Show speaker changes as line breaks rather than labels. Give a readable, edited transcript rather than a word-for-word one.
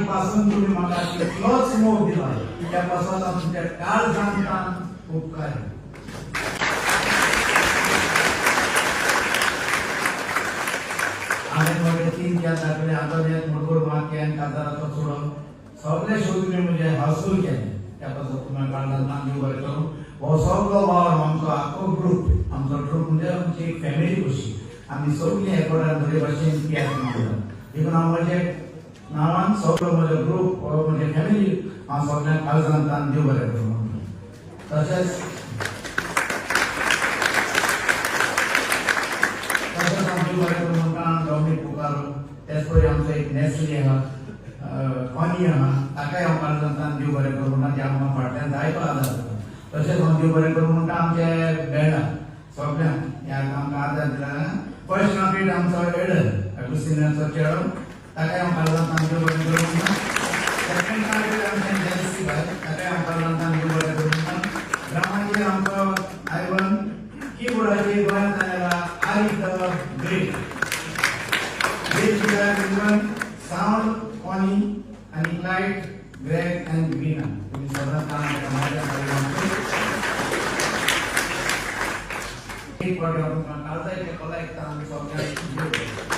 पासून तुम्ही म्हाका तितलोच मोग दिला, त्या पासून हांव तुमच्या काळजांतान उपकार. हांवें म्हजे तीन तियात्र दाखयले, आंतोनियत मुडगुड माके आनी काजाराचो चुडो. सगळे शो तुमी म्हणजे हाऊसफूल केले. त्या पासून तुमी काळजांतान देव बरें करूं. हो सगळो वावर आमचो आख्खो ग्रूप, आमचो ग्रूप म्हणजे आमची एक फॅमिली कशी, आमी सगळीं एकवटान बरे भाशेन तियात्र मांडला. देखून हांव म्हजे नांवान सगळो म्हजो ग्रूप, म्हजे फॅमिली, हांव सगळ्यांक काळजांतान देव बरें करूं म्हणटा. तशेंच तशेंच हांव देव बरें करूं म्हणटा डॉमिनीक पुकारो. तेच परी आमचो एक नेस्ली आहा, कॉनी आहा, ताकाय हांव काळजांतान देव बरें करूं म्हणटा, ते आमकां फाटल्यान जायतो आदार जाता. तशेंच हांव देव बरें करूं म्हणटा आमचे बँडा सगळ्यांक, ह्या आमकां आदार दिला. फर्स्ट ट्रम्पेट आमचो एडन अगुस्तिनाचो चेडो, ताकाय हांव काळजांतान देव बरें करूं म्हणटा. सेकंड ट्रम्पेट आमचें जेन्सी भाय, ताकाय हांव काळजांतान देव बरें करूं म्हणटा. ड्रमाचेर आमचो आयवन, किबोर्डाचेर गोंयांत आयला आरी the great, bass guitar Imran, sound Connie आनी लायट ग्रेग आनी ग्रीना. तुम्ही सदांच काम. एक फावटी हांव तुमकां काळजाचे कोलायकता आमी सगळ्यांक.